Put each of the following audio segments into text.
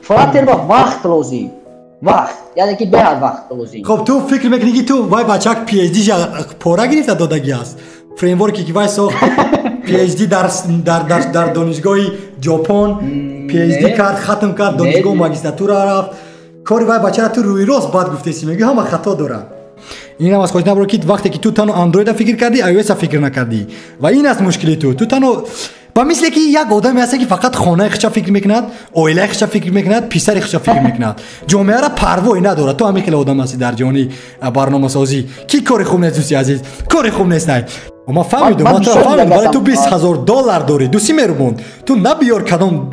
Flutter ба вақт лозим, вақт, яъне ки беҳад вақт лозим. Хоб, ту фикр мекунӣ, ки ту вай бачак PhD пора гирифта додагӣ аст? Фреймворке ки вай сохт, PhD дар донишгоҳи Ҷопон PhD кард, хатм кард, донишгоҳ магистратура рафт. Кори вай бачара ту рӯи рост бад гуфтеси, мегӯ ҳама хато дорад. Инам аз хотир набур, ки вақте ки ту танҳо Андроида фикр кардӣ, iOS фикр накардӣ, ва ин аст мушкили ту. Ту танҳо ба мисле ки як одаме ҳаста, ки фақат хонаи худша фикр мекунад, оилаи худша фикр мекунад, писари худша фикр мекунад, ҷомеаро парвое надорад. Ту ҳамин хеле одам ҳастӣ дар ҷаҳони барномасозӣ. Ки кори хуб нест, дӯсти азиз, кори хуб нест. Най, ман фаҳмидум, ман туро фаҳмидум, вале ту 20 000 доллар дорӣ, дӯсти меҳрубон. Ту набиёр кадом,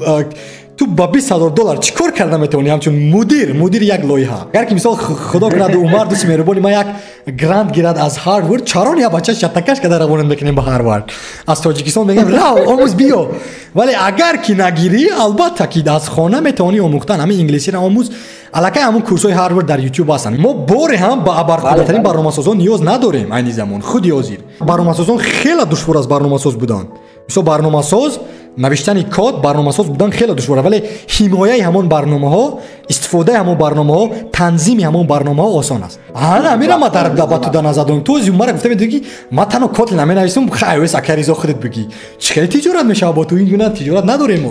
ту ба 20 000 доллар чӣ кор карда метавонӣ ҳамчун мудир, мудири як лоиҳа? Агар ки мисол, худо кунад, Умар дӯсти меҳрубони ман як грант гирад аз Ҳарвард, чаро я бача шатакаш када равонат мекунем ба Ҳарвард аз Тоҷикистон, мегӯем рав, омӯз, биё. Вале агар ки нагирӣ, албатта ки аз хона метавонӣ омӯхтан, ҳамин инглисиро омӯз, аллакай ҳамун курсҳои Ҳарвард дар Ютуб ҳастанд. Мо боре ҳам ба абарқудратарин барномасозон ниёз надорем айни замон. Худи ҳозир барномасозон хеле душвор аст барномасоз будан. Мисол, барномасоз, навиштани код, барномасоз будан хеле душвор, вале ҳимояи ҳамон барномаҳо, истифодаи ҳамон барномаҳо, танзими ҳамон барномаҳо осон аст. Ана ҳамира ма дар ба ту дар назар дорам. Ту мара гуфта медонӣ, ки ман танҳо Kotlin наменависам. iOS, ака Ризо, худат бигӣ, чӣ хеле тиҷорат мешавад бо ту? Ин гуна тиҷорат надорем.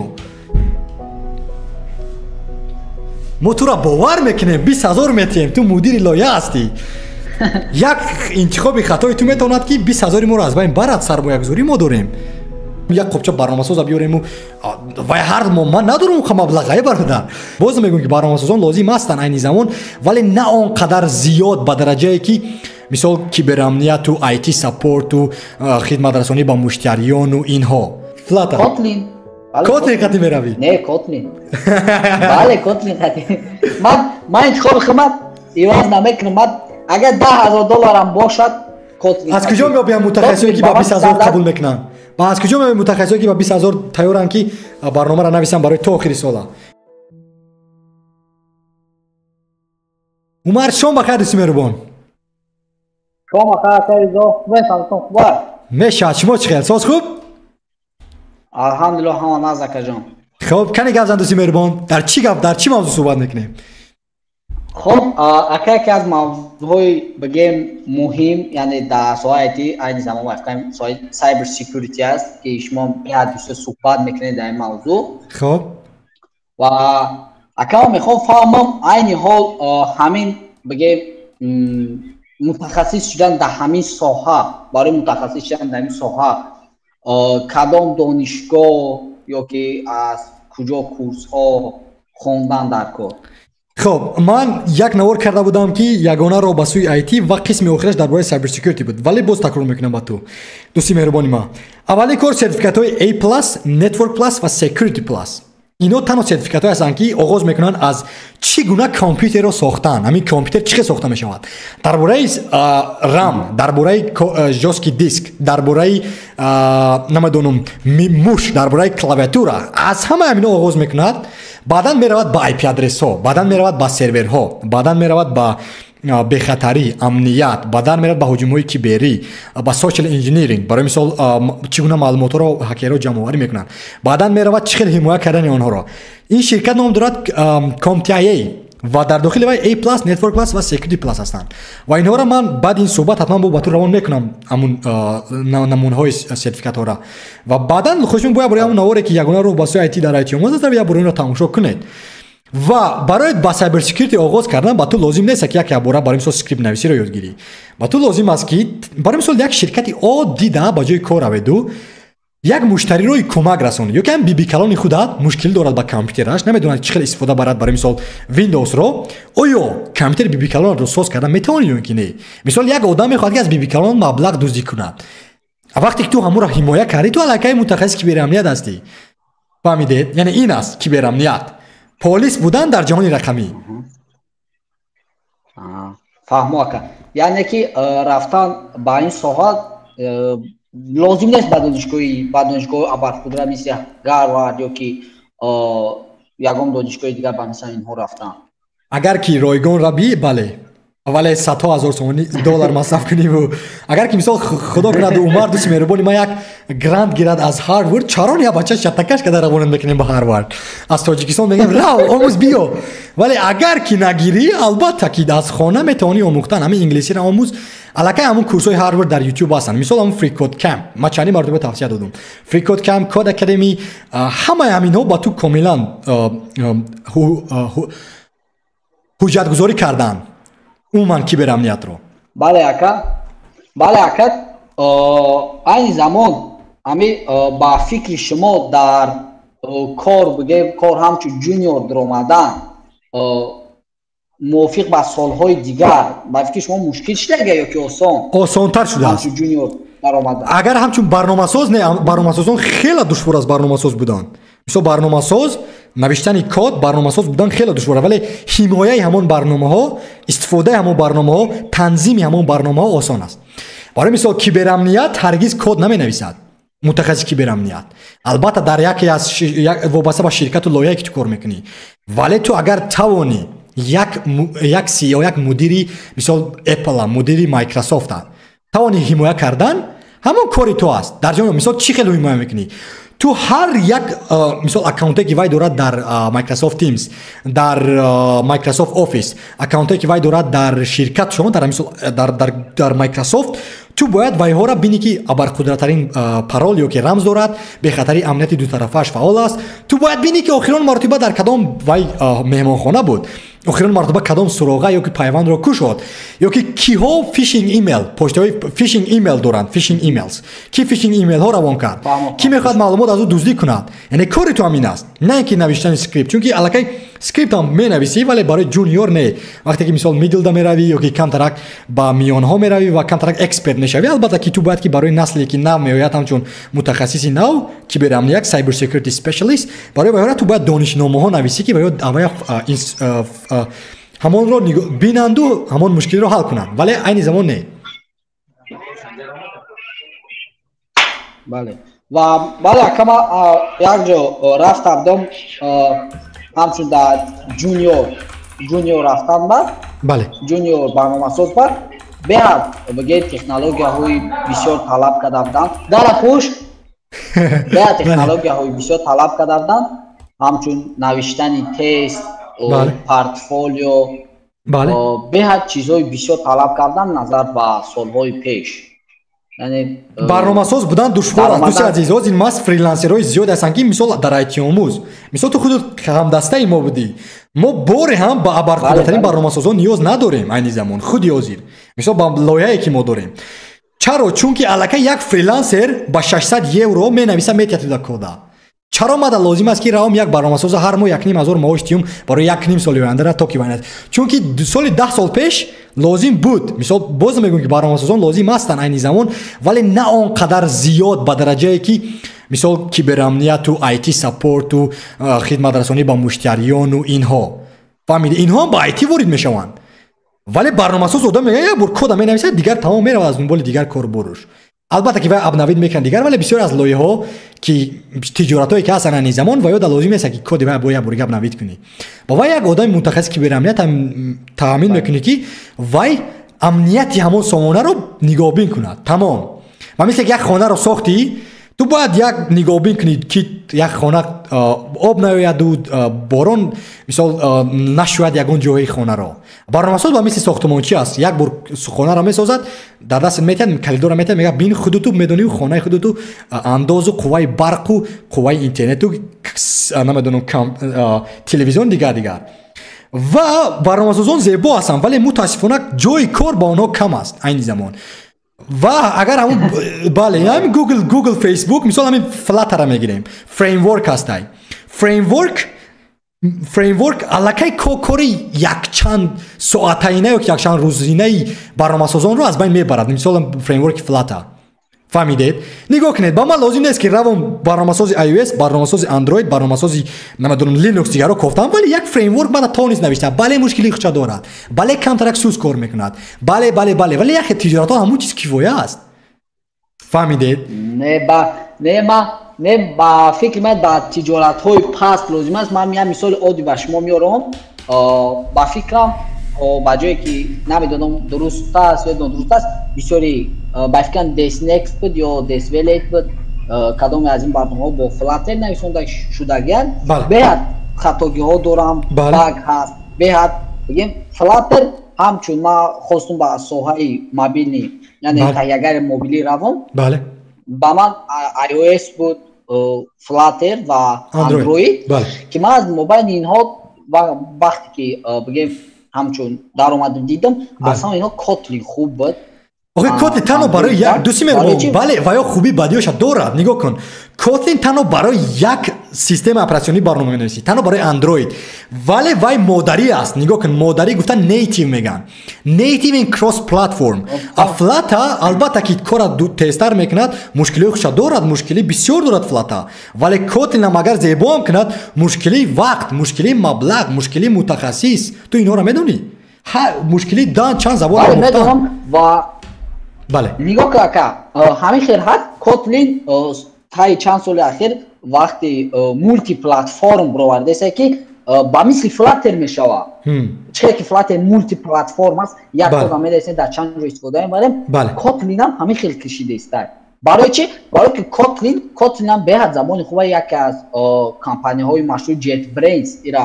Мо тура бовар мекунем, 20 000 метиҳем, ту мудири лоиҳа ҳастӣ. Як интихоби хатои ту метавонад, ки 20 000-и моро аз байн барад. Сармоягузорӣ мо дорем, як қопча барномасоза биёрему вай ҳар моҳ ман надорам ха маблағае, бародар. Боз мегӯям, ки барномасозон лозим ҳастанд айни замон, вале на он қадар зиёд, ба дараҷае ки мисол киберамнияту IT support у хидматрасонӣ ба муштариёну инҳо. Flutter. Kotlin. Kotlin қати меравӣ? Не, Kotlin, бале, Kotlin қати. Ман интихоби худмат иваз намекунам. Ман агар 10 000 долларам бошад, Kotlin. Аз куҷо меобиям мутахассисое, ки ба 20 000 қабул мекунанд? Ва аз куҷо меояд мутахассисое, ки ба 20 000 тайёранд, ки барномаро нависанд барои то охири сола? Умар, шом бахайр, дӯсти меҳрубон. Шом бахайр, ака Ризо. Хуб? Мешавад. Шумо чӣ хел, соз, хуб? Алҳамдулилло, ҳама наз, акаҷон. Хуб, кане гап зан, дӯсти меҳрубон. Дар чӣ гап, дар чӣ мавзӯъ суҳбат мекунем? Хуб, ака, яке аз мавзӯъҳои, бигем, муҳим, яъне дар соҳаи IT айни замон вақта соҳаи cyber security аст, ки шумо беҳад бисёр суҳбат мекунед дар ин мавзӯъ. Ва ака, ман мехоҳам фаҳмам, айни ҳол ҳамин, бигем, мутахассис шудан дар ҳамин соҳа, барои мутахассис шудан дар ҳамин соҳа кадом донишгоҳ ё ки аз куҷо курсҳо хондан дар кор? Хоб, ман як навор карда будам, ки ягона роҳ ба сӯи IT, ва қисми охираш дар бораи cyber security буд, вале боз такрор мекунам ба ту, дӯсти меҳрубони ман. Аввалин кор, сертификатҳои A plus, Network plus ва Security plus. Ино танҳо сертификатҳое ҳастанд, ки оғоз мекунанд аз чӣ гуна компютерро сохтан, ҳамин компютер чӣ хел сохта мешавад, дар бораи RAM, дар бораи жёсткий диск, дар бораи, намедонам, муш, дар бораи клавиатура. Аз ҳама ҳамино оғоз мекунад, баъдан меравад ба IP адресҳо, баъдан меравад ба серверҳо, баъдан меравад ба бехатарӣ, амният, баъдан меравад ба ҳуҷумҳои киберӣ, ба social engineering, барои мисол, чӣ гуна маълумотҳоро ҳакерҳо ҷамъоварӣ мекунанд, баъдан меравад чӣ хел ҳимоя кардани онҳоро. Ин ширкат ном дорад CompTIA ва дар дохили вай A plus, Network plus ва Security plus ҳастанд. Ва инҳоро ман баъди ин суҳбат ҳатман бо ба ту равон мекунам, ҳамун намунаҳои сертификатҳоро. Ва баъдан хушм бояд барои ҳамун наворе, ки ягона роҳ ба сӯи IT дар IT омоз аст, як бор инро тамошо кунед. Ва барои ба cyber security оғоз кардан ба ту лозим нест, ки як бора, барои мисол, скрипт нависиро ёд гирӣ. Ба ту лозим аст, ки, барои мисол, як ширкати оддӣ да ба ҷои кор раведу як муштариро кӯмак расонед, ё ки ҳам бибикалони худат мушкил дорад ба компютераш, намедонад чӣ хел истифода барад, барои мисол, Windowsро. Оё компютери бибикалонро соз кардан метавонӣ ё ки не? Мисол, як одам мехоҳад, ки аз бибикалон маблағ дуздӣ кунад. Вақте ки ту ҳамонро ҳимоя кардӣ, ту аллакай мутахассиси киберамният ҳастӣ. Фаҳмидед? Яъне ин аст киберамният, полис будан дар ҷаҳони рақамӣ. Фаҳмо, ака. Яъне ки рафтан ба ин соҳа лозим нест ба донишгоҳи абарқудрат, мисли Гарвард ё ки ягон донишгоҳи дигар, ба мисли инҳо рафтан? Агар ки ройгон равӣ, бале. Вале садҳо ҳазор сомонӣ доллар масраф куниву агар ки мисол худо кунад Умар дӯсти меҳрубони ман як грант гирад аз Ҳарвард, чаро я бача шатакаш када равонат мекунем ба Ҳарвард, аз Тоҷикистон мегӯем рав омӯз биё. Вале агар ки нагирӣ, албатта ки аз хона метавонӣ омӯхтан, ҳамин инглисиро омӯз. Аллакай ҳамун курсҳои Ҳарвард дар YouTube ҳастанд, мисол ҳамун Free Code Camp, ман чандин маротиба тавсия додум, Free Code Camp, Code Academy, ҳамаи ҳаминҳо ба ту комилан ҳуҷҷатгузорӣ карданд умуман киберамниятро. Бале ака, бале ака, айни замон ами ба фикри шумо дар кор, бигем, кор ҳамчун junior даромадан мувофиқ ба солҳои дигар ба фикри шумо мушкил шудага ё ки осон? Осонтар шудааст. Ҳамчун junior даромадан. Агар ҳамчун барномасоз, не, барномасозон хеле душвор аст барномасоз будан. Мисол барномасоз, навиштани код, барномасоз будан хеле душвор аст, вале ҳимояи ҳамон барномаҳо, истифодаи ҳамон барномаҳо, танзими ҳамон барномаҳо осон аст. Барои мисол киберамният ҳаргиз код наменависад мутахассиси киберамният. Албатта дар яке аз вобаста ба ширкату лоиҳае ки ту кор мекунӣ, вале ту агар тавонӣ як CEO, як мудири мисол Apple, мудири Microsoft тавонӣ ҳимоя кардан, ҳамон кори ту аст. Дар ҷо мисол чӣ хеле ҳимоя мекунӣ? Ту ҳар як мисол аккаунте ки вай дорад дар Microsoft Teams, дар Microsoft Office, аккаунте ки вай дорад дар ширкат шумо, дар мисол дар Microsoft, ту бояд вайҳоро бинӣ ки абарқудратарин парол ё ки рамз дорад, бехатари амнияти дутарафааш фаъол аст. Ту бояд бинӣ ки охирон маротиба дар кадом вай меҳмонхона буд, охирон маротиба кадом суроға ё ки пайвандро кушод, ё ки киҳо phishing email, почтаҳои phishing email доранд, phishing emails, ки phishing email ҳо равон кард, ки мехоҳад маълумот аз ӯ дуздӣ кунад. Яъне кори ту ҳамин аст, на ин ки навиштани скрипт, чунки аллакай скрипт ҳам менависӣ, вале барои junior не. Вақте ки мисол middle да меравӣ ё ки камтарак ба миёнҳо меравӣ ва камтарак эксперт мешавӣ, албатта ки ту бояд ки барои насле ки нав меояд ҳамчун мутахассиси нав, киберамният, cyber security specialist, барои вайҳоро ту бояд донишномаҳо нависӣ, ки вайҳо ҳамонро бинанду ҳамон мушкилиро ҳал кунанд, вале айни замон не. Бале ва бале ака, ман як ҷо рафтам дом ҳамчун дар junior рафтан бад, junior барномасоз бад, беҳад бигем технологияҳои бисёр талаб карда буданд, дара пӯш, беҳад технологияҳои бисёр талаб карда буданд, ҳамчун навиштани тест, портфолио, беҳад чизҳои бисёр талаб кардан назар ба солҳои пеш. Барномасоз будан душвор аст, дӯсти азиз. Ҳозир мас фрилансерҳои зиёд ҳастанд ки мисол дар IT-омӯз, мисол ту худут ҳамдастаи мо будӣ, мо боре ҳам ба абарқудратарин барномасозон ниёз надорем айни замон, худи ҳозир мисол ба лоиҳае ки мо дорем. Чаро? Чунки аллакай як фрилансер ба 600 евро менависа метиҳад туда кода. Чаро мада лозим аст ки равам як барномасоза ҳар моҳ 1,5 ҳазор маош диҳум барои 1,5 соли ояндара то ки вайнад? Чунки соли 10 сол пеш лозим буд. Мисол боз мегӯем ки барномасозон лозим ҳастанд айни замон, вале на он қадар зиёд ба дараҷае ки мисол киберамнияту IT support у хидматрасонӣ ба муштариёну инҳо. Фаҳмиди, инҳо ба IT ворид мешаванд, вале барномасоз одам мегӯяд як бор кода менависад, дигар тамом, меравад аз дунболи дигар корборуш. Албатта ки вай обновить мекунад дигар, вале бисёр аз лоиҳаҳо ки тиҷоратҳое ки ҳастанд айни замон, ва ё да лозим нест ки коди вай бо як бор дига обновить кунӣ. Ба вай як одами мутахассис киберамният таъмин мекунӣ ки вай амнияти ҳамон сомонаро нигоҳбин кунад, тамом. Ва мисле ки як хонаро сохтӣ, ту бояд як нигоҳбин кунӣ ки як хона об наояду борон мисол нашӯяд ягон ҷои хонаро. Барномасоз ба мисли сохтумончӣ аст, як бор хонаро месозад, дар дастат метиҳад, калидорро метиҳад, мегӯяд бин, худуту медонию хонаи худуту андозу қувваи барқу қувваи интернету намедонам телевизион дигар дигар. Ва барномасозон зебо ҳастанд, вале мутаассифона ҷои кор ба онҳо кам аст айни замон. Ва агар ҳамун бале ҳамин Google, Facebook, мисол ҳамин Flutter мегирем, framework ҳастай, framework аллакай кори якчанд соатаина ё якчанд рӯзинаи барномасозонро аз байн мебарад. Мисол framework и Flutter, фаҳмидед? Нигоҳ кунед, ба ман лозим нест ки равом барномасози iOS, барномасози Android, барномасози намедонам Linux дигарро кофтам, вале як framework мана тонист навишта. Бале, мушкили худша дорад, бале, камтарак сус кор мекунад, бале, бале, бале, вале яхе тиҷоратҳо ҳамун чиз кифоя аст, фаҳмидед? Не, ба не, ма не, ба фикри ман ба тиҷоратҳои паст лозим аст. Ман як мисоли оддӣ ба шумо меорам. Ба фикрам Ба ҷое ки намедонам дуруст аст ё нодуруст аст, бисёри ба фикрам Desnext буд ё Desvelate буд, кадоме аз ин барномаҳо бо Flutter нависонда шудагианд, беҳад хатогиҳо дорам, баг ҳаст, беҳад бигем. Flutter ҳамчун ман хостум ба соҳаи мобилни, яъне таҳиягари мобилӣ равам, ба ман iOS буд, Flutter ва Android, ки ман аз мобайни инҳо вақте ки бигем ҳамчун даромадам дидам, аслан инҳо Kotlin хуб буд. Охе, Kotlin танҳо барои як дӯсти меҳрубон, бале, ва ё хубӣ бадиёша дорад. Нигоҳ кун, Kotlin танҳо барои як системаи оператсионӣ барнома менависӣ, танҳо барои Android, вале вай модарӣ аст. Нигоҳ кун, модарӣ гуфта native мегӯянд, native in cross platform. А Flutter албатта ки кора тезтар мекунад, мушкилиҳои худша дорад, мушкилӣ бисёр дорад Flutter, вале Kotlin ам агар зебоам кунад, мушкилии вақт, мушкилии маблағ, мушкилии мутахассис, ту инҳоро медонӣ, мушкилии дан чанд забон. Медонам ва бале, нигоҳ кун, ака, ҳамин хел ҳаст. Kotlin таи чанд соли ахир вақти мултиплатформ бировардааст, ки ба мисли Flutter мешавад. Чизе ки Flutter мултиплатформ аст, як код менависем, дар чанд ҷо истифода мебарем, Kotlin ҳам ҳамин хел кашидааст. Барои чӣ? Барои ки Kotlin ҳам беҳад забони хуба, яке аз компанияҳои машҳур JetBrains ира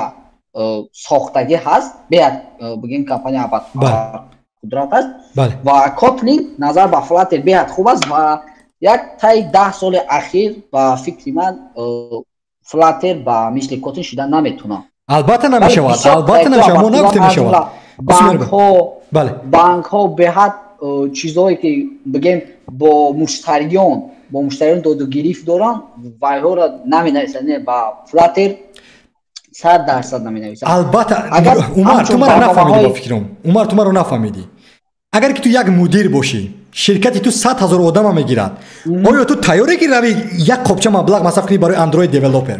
сохтагӣ ҳаст, беҳад бигем компания қудрат аст ва Kotlin назар ба Flutter беҳад хуб аст. Ва як таи 10 соли ахир ба фикри ман Flutter ба мисли Kotlin шуда наметавонад. Албатта намешавад, албатта намешавад, мо нагуфтем мешавад. Банкҳо беҳад чизҳое ки бигем бо муштариён додугирифт доранд, вайҳоро наменависанд, не, ба Flutter 100% наменависанд. Албатта, Умар, ту маро нафаҳмидӣ, ба фикрам, Умар, ту маро нафаҳмидӣ. Агар ки ту як мудир бошӣ, ширкати ту 100 000 одама мегирад, оё ту тайёре ки рави як қопча маблағ масраф кунӣ барои Android developer?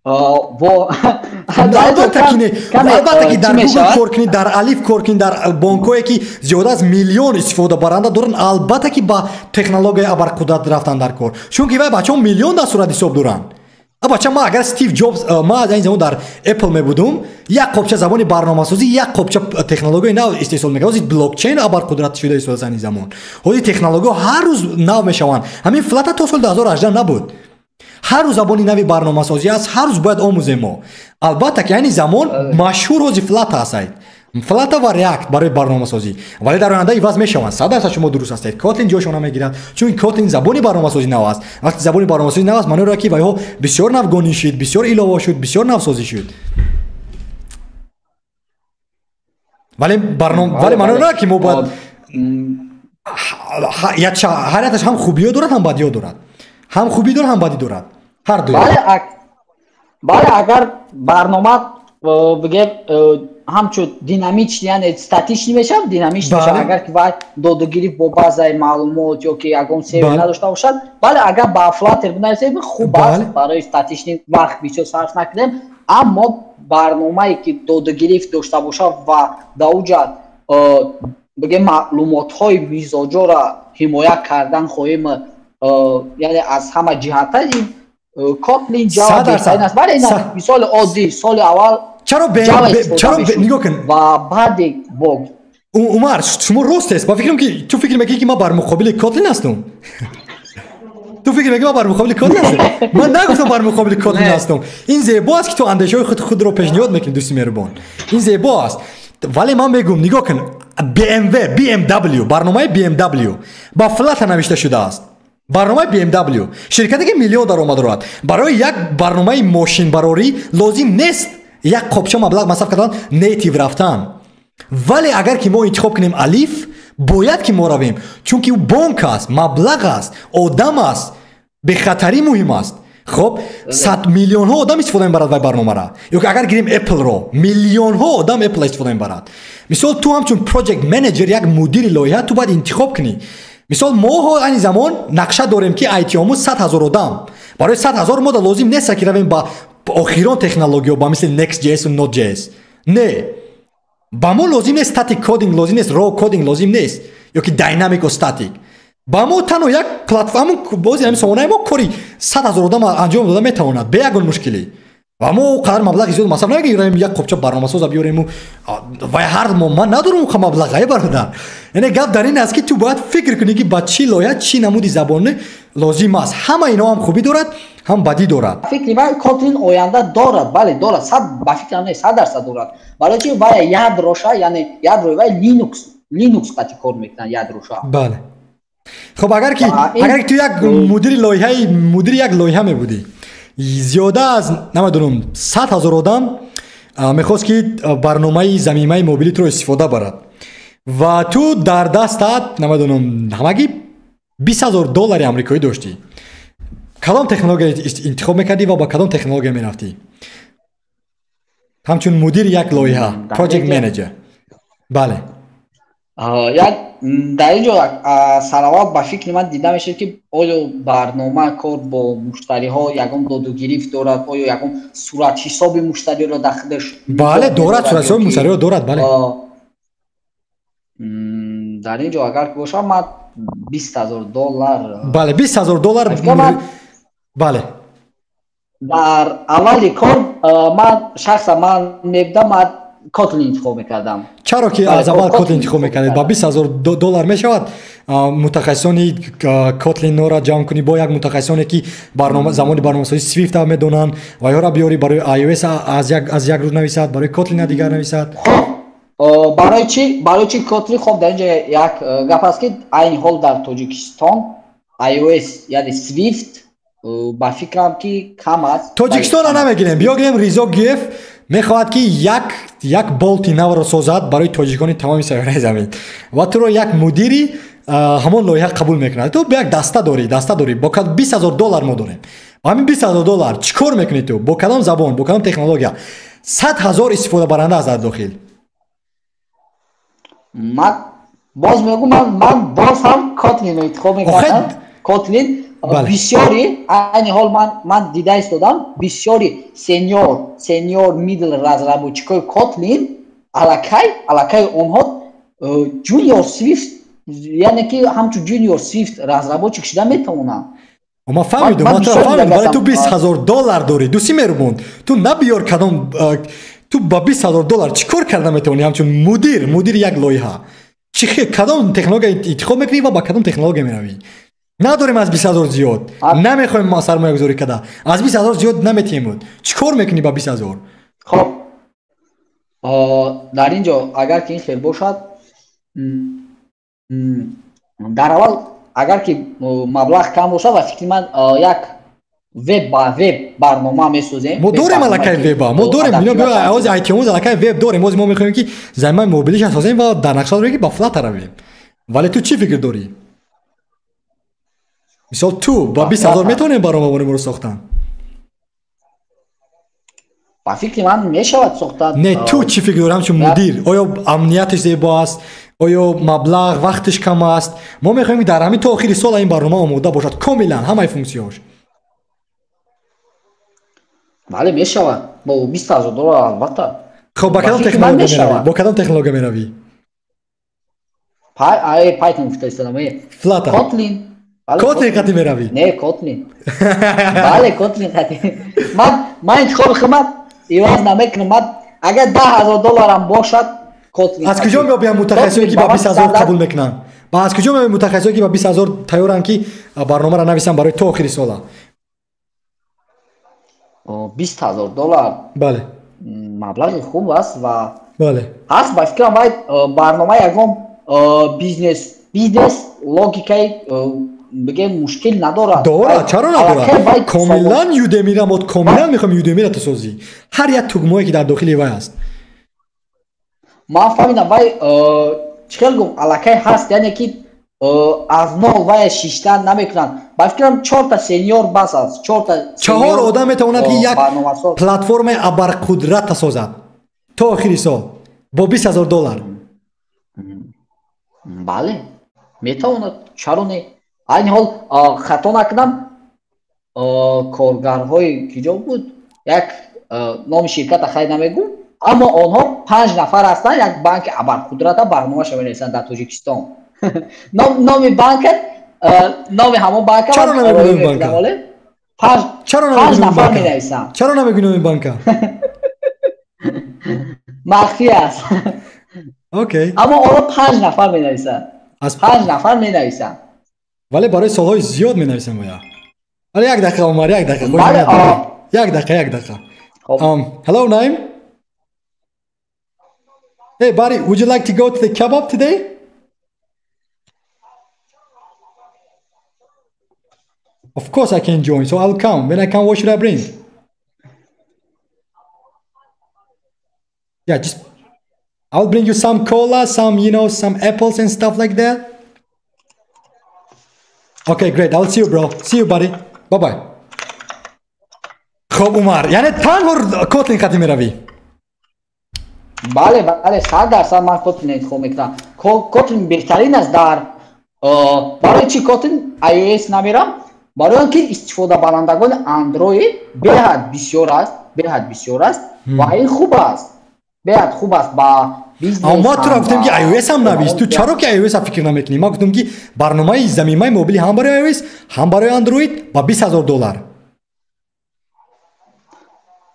Албатта ки не. Албатта ки дар Google кор кунӣ, дар Алиф кор кунӣ, дар бонкҳое ки зиёда аз миллион истифодабаранда доранд, албатта ки ба технологияи абарқудрат рафтан дар кор, чунки вай бачаҳо миллион дар сурат ҳисоб доранд. Бача, ма агар Стив Ҷобс, ма аз ин замон дар Apple мебудум, як қопча забони барномасозӣ, як қопча технологияи нав истеҳсол мекард. Ҳозир блокчейн абарқудрат шуда истодааст ин замон, ҳозир технологияҳо ҳар рӯз нав мешаванд. Ҳамин Flutter то соли 2018 набуд. Ҳар рӯз забони нави барномасозӣ аст, ҳар рӯз бояд омӯзем мо. Албатта ки айни замон машҳур ҳозир Flutter аст, Flutter ва React барои барномасозӣ, вале дар оянда иваз мешаванд. 100% шумо дуруст ҳастед, Kotlin ҷойшона мегирад, чун Kotlin забони барномасозӣ нав аст. Вақте забони барномасозӣ нав аст, маъноро ки вайҳо бисёр навгонӣ шуд, бисёр илова шуд, бисёр навсозӣ шуд, вале маъноро ки мо бояд ҳар якаш ҳам хубиё дорад, ҳам бадиё дорад, ҳам хубӣ дорад, ҳам бадӣ дорад, ҳар ду. Бале, агар барнома бигем ҳамчун динамичный, яъне статичный мешавад, динамичный мешавад, агар ки вай додугирифт бо базаи маълумот ё ки ягон сервер надошта бошад, бале, агар ба Flutter бинависем, хуб аст, барои статичный вақт бисёр сарф накунем. Аммо барномае ки додугирифт дошта бошад ва дар уҷа бигем маълумотҳои мизоҷоро ҳимоя кардан хоҳем, яъне аз ҳама ҷиҳата ин Kotlin, Java беҳтарин аст. Бале, мисоли оддӣ, соли аввал Чаро, чаро, нигоҳ кун. Ва баъде бо Умар, шумо рост аст, ба фикрам ки ту фикр мекунӣ ки ман бар муқобили Kotlin ҳастам. Ту фикр мекунӣ ман бар муқобили Kotlin ҳастам? Ман нагуфтам бар муқобили Kotlin ҳастам. Ин зебо аст ки ту андешаҳои худро пешниҳод мекунӣ, дӯсти меҳрубон, ин зебо аст, вале ман мегӯм, нигоҳ кун, BMW, BMW, барномаи BMW ба Flutter навишта шудааст. Барномаи BMW, ширкате ки миллион даромад дорад, барои як барномаи мошинбарорӣ лозим нест як қопча маблағ масраф кардан, native рафтан. Вале агар ки мо интихоб кунем Алиф, бояд ки мо равем, чунки ӯ бонк аст, маблағ аст, одам аст, бехатарӣ муҳим аст. Хоб, сад миллионҳо одам истифода мебарад вай барномара. Ё ки агар гирем Apple-ро, миллионҳо одам Apple истифода мебарад. Мисол, ту ҳамчун project manager, як мудири лоиҳа, ту бояд интихоб кунӣ. Мисол, мо айни замон нақша дорем ки IT-омӯз 100 000 одам. Барои 100 000 мо да лозим нест ки равем ба охирон технологиё, ба мисли Next.js ва Node.js. Не, ба мо лозим нест static coding, лозим нест raw coding, лозим нест ё ки dynamic static. Ба мо танҳо як платформа, бози ҳамин сомонаи мо кори 100 000 одам анҷом дода метавонад бе ягон мушкилӣ. Ва мо қадар маблағи зиёд масраф намекунем, як қопча барномасоза биёрему ва ҳар моҳ ман надорам он маблағ, ай бародар. Яъне гап дар ин аст, ки ту бояд фикр кунӣ, ки ба чӣ лоиҳа чӣ намуди забони лозим аст. Ҳама ино ҳам хубӣ дорад, ҳам бадӣ дорад. Фикри ман, Kotlin оянда дорад, бале, дорад, сад ба фикрам не, 100% дорад. Барои чи вая ядроша, яъне ядрои вай Linux қати кор мекунад ядроша. Бале. Хоб, агар ки ту як мудири лоиҳаи, мудири як лоиҳа мебудӣ, зиёда аз, намедонам, 100 000 одам мехост, ки барномаи замимаи мобилитро истифода барад ва ту дар дастат, намедонам, ҳамагӣ 20 000 доллари амрикоӣ доштӣ, кадом технология интихоб мекардӣ ва ба кадом технология мерафтӣ ҳамчун мудири як лоиҳа, project manager? Бале. Як дар ин ҷо сараввал ба фикри ман дида мешавад, ки оё барнома кор бо муштариҳо ягон додугирифт дорад, оё ягон суратҳисоби муштариро дар худаш. Бале, дорад, суратҳисоби муштариро дорад, бале. Дар ин ҷо агар ки бошад, ман 20 000 доллар. Бале, 20 000 доллар, бале. Дар аввали кор ман шахсан ман мебудам, ман Kotlin интихоб мекардам. Чаро ки аз аввал Kotlin интихоб мекардед? Ба 20 000 доллар мешавад мутахассисони Kotlin-ора ҷамъ кунӣ, бо як мутахассисоне, ки замони барномасозии Swift медонанд, ва ёра биёрӣ, барои iOS аз як рӯз нависад, барои Kotlin дигар нависад. Хоб, барои чи Kotlin? Хоб, дар ин ҷо як гап аст, ки айни ҳол дар Тоҷикистон iOS, яъне Swift, ба фикрам, ки кам аст. Тоҷикистонро намегирем, биё гирем. Ризо Гиев мехоҳад, ки як болти навро созад барои тоҷикони тамоми сайёраи замин ва туро як мудири ҳамон лоиҳа қабул мекунад. Ту як даста дорӣ, бо 20 000 доллар мо дорем. Ҳамин 20 000 доллар чӣ кор мекунӣ ту? Бо кадом забон, бо кадом технология? 100 000 истифодабаранда аст дар дохил. Ман боз мегӯм, ман боз ҳам Kotlin-ро интихоб мекардам. Kotlin бисёри айни ҳол ман дида истодам, бисёри senior, middle разработчикои Kotlin аллакай онҳо junior Swift, яъне ки ҳамчун junior Swift разработчик шуда метавонанд. Ман фаҳмидум, ман туро фаҳмидум, вале ту 20 000 доллар дорӣ, дӯсти меҳрубон. Ту набиёр кадом, ту ба 20 000 доллар чӣ кор карда метавонӣ ҳамчун мудири як лоиҳа? Чӣ кадом технология интихоб мекунӣ ва ба кадом технология меравӣ? Надорем аз 20 000 зиёд, намехоҳем ма сармоягузорӣ карда, аз 20 000 зиёд наметиҳем. Чӣ кор мекунӣ ба 20 000? Хоб, дар ин ҷо агар ки ин хел бошад, дар аввал агар ки маблағ кам бошад, ба фикри ман, як веб ба веб барнома месозем. Мо дорем аллакай веба, мо дорем. Ози айтиомуз аллакай веб дорем. Ози мо мехоҳем, ки замимаи мобилиша созем ва дар нақша дорем, ки ба Flutter равем. Вале ту чӣ фикр дорӣ? Мисол, ту ба 20 000 метавонем барномаи моро сохтан? Ба фикри ман, мешавад сохтан. Не, ту чӣ фикр дорӣ ҳамчун мудир? Оё амнияташ зебо аст, оё маблағ, вақташ кам аст? Мо мехоҳем, дар ҳамин то охири сол ин барнома омода бошад комилан, ҳамаи функсияҳош. Бале, мешавад бо 20 000 доллар, албатта. Хоб, ба кадом технология меравӣ? Бо кадом технология меравӣ? Python гуфта истодам. Flutter? Kotlin. Kotlin қати меравӣ? Не, Kotlin, бале, Kotlin қати. Ман интихоби худмат иваз намекунам. Ман агар 10 000 долларам бошад, Kotlin. Аз куҷо меобиям мутахассисое, ки ба 20 000 қабул мекунанд? Ба аз куҷо меобиям мутахассисое, ки ба 20 000 тайёранд, ки барномаро нависанд барои то охири сола? 20 000 доллар? Бале. Маблағи хуб аст ва бале. Ҳаст, ба фикрам, вай барнома ягон бизнес логикаи, бигем, мушкил надорад. Дорад, чаро надорад? Комилан Udemy-ра мо комилан мехоҳем Udemy-ра ту созӣ, ҳар як тугмое, ки дар дохили вай аст. Ман фаҳмидам, вай чӣ хел гум, аллакай ҳаст, яъне ки аз нол вая шиштан намекунанд. Ба фикрам, чорта senior бас аст, чорта. Чаҳор одам метавонад, ки як платформаи абарқудрата созад то охири сол бо 20 000 доллар. Бале, метавонад, чаро не? Айни ҳол, хато накунам, коргарҳои киҷо буд, як номи ширката хай намегӯм, аммо онҳо панҷ нафар ҳастанд, як банки абарқудрата барномаша менависанд дар Тоҷикистон. Номи банка, номи ҳамон банка. Чаро намегӯем банка? Чаро 5 нафар менависам. Чаро намегӯӣ номи банка? Махфӣ аст. Окей. Аммо ҳоло 5 нафар менависанд. 5 нафар менависанд. Вале барои солҳои зиёд менависам бояд. Вале як дақиқа, Умар, як дақиқа. Як дақиқа, як дақиқа. Hello, Naim. Hey, buddy, would you like to go to the kebab today? Of course I can join, so I'll come. When I come, what should I bring? Yeah, just I'll bring you some cola, some, you know, some apples and stuff like that. Okay, great. I'll see you, bro. See you, buddy. Bye-bye. خب عمر، یعنی تنها Kotlin خطی میروی؟ بله بله، 100% من Kotlin انتخاب میکنم. Kotlin بهترین است در برای چی Kotlin iOS نمیرم؟ برای اینکه استفاده برندگان اندروید بهد بسیار است، بهد بسیار است و این خوب است، بهد خوب است با بیزنس. ما تو را گفتم که iOS هم نویس، تو چرا که iOS فکر نمیکنی؟ ما گفتم که برنامه زمینه موبایل هم برای iOS هم برای اندروید با $20,000.